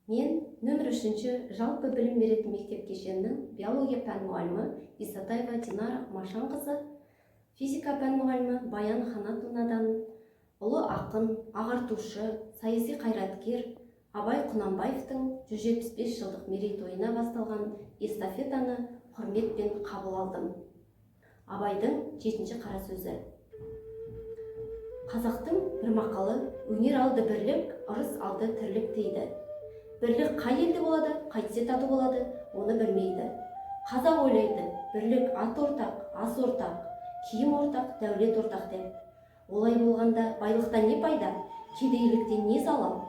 Мен нөмір 3-ші жалпы білім беретін мектеп кешенінің биология пән мұғалімі Исатаева Динара Машанқызы физика пән мұғалімі Баян Ханатовнадан ұлы ақын, ағартушы, саяси қайраткер Абай Құнанбаевтың 175 жылдық мерейтойына басталған эстафетаны құрметпен қабыл алдым. Абайдың жетінші қара сөзі. Қазақтың бір мақалы: «Өнер алды бірлік, ырыс алды тірлік», – дейді. Бірлік қай елде болады, қайтсе тату болады, оны білмейді. Қазақ ойлайды: бірлік ат ортақ, ас ортақ, киім ортақ, дәулет ортақ деп. Олай болғанда, байлықтан не пайда, кедейліктен не залал?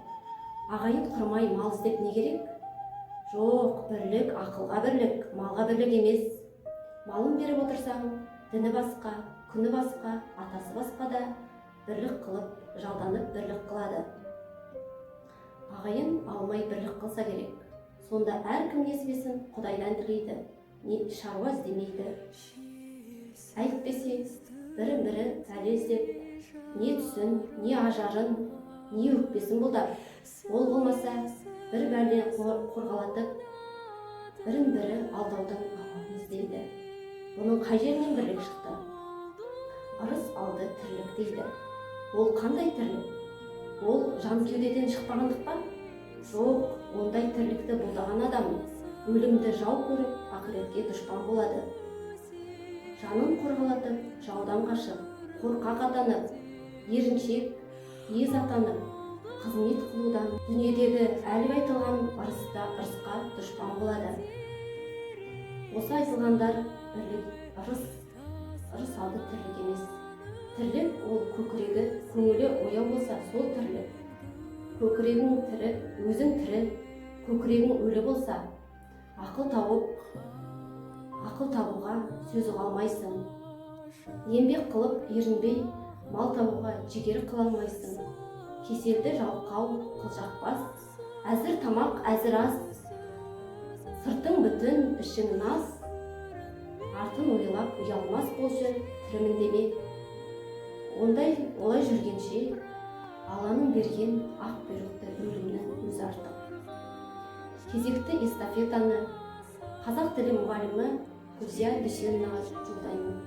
Ағайын құрмай, мал іздеп не керек? Жоқ, бірлік ақылға бірлік, малға бірлік емес. Малын беріп отырсаң, діні басқа, күні басқа, атасы басқа да бірлік қылып, жалданып бірлік қылады. Ағайын алмай бірлік қылса керек. Сонда әркім несібесін құдайдан тілейді, не шаруа іздемейді. Әйтпесе бірін бірі пәле іздеп, не түсін, не ажарын, не өкпесін бұлдап, ол болмаса бір бәле қорғалатып, бірін бірі алдаудың амалын іздейді. Бұның қай жерінен бірлік шықты? Ырыс алды тірлік дейді. Ол қандай тірлік? Ол жан кеудеден шықпағандық па? Жоқ, ондай тірлікті бұлдаған адам өлімді жау көріп, ақыретке дұшпан болады. Жанын қорғалатып, жаудан қашып, қорқақ атанып, еріншек, ез атанып, қызмет қылудан дүниедегі әлгі айтылған ырыста ырысқа дұшпан болады. Осы айтылғандар бірлік, ырыс, ырыс алды тірлік емес. Тірлік ол көкірегі, көңілі ояу болса, сол тірлік. Көкірегің тірі, өзің тірі, көкірегің өлі болса, ақыл тауып, ақыл табуға сөз ұға алмайсың. Еңбек қылып, ерінбей мал табуға жігер қыла алмайсың. Кеселді, жалқау, қылжақбас, әзір тамақ, әзір ас, сыртың бүтін, ішің нас, артын ойлап ұялмас бол жүр тірімін деме. Ондай олай жүргенше, Алланың берген ақ бұйрықты өлімнің өзі артық. Кезекті эстафетаны қазақ тілі мұғалімі Гүлзия Дүйсеновнаға жолдаймын.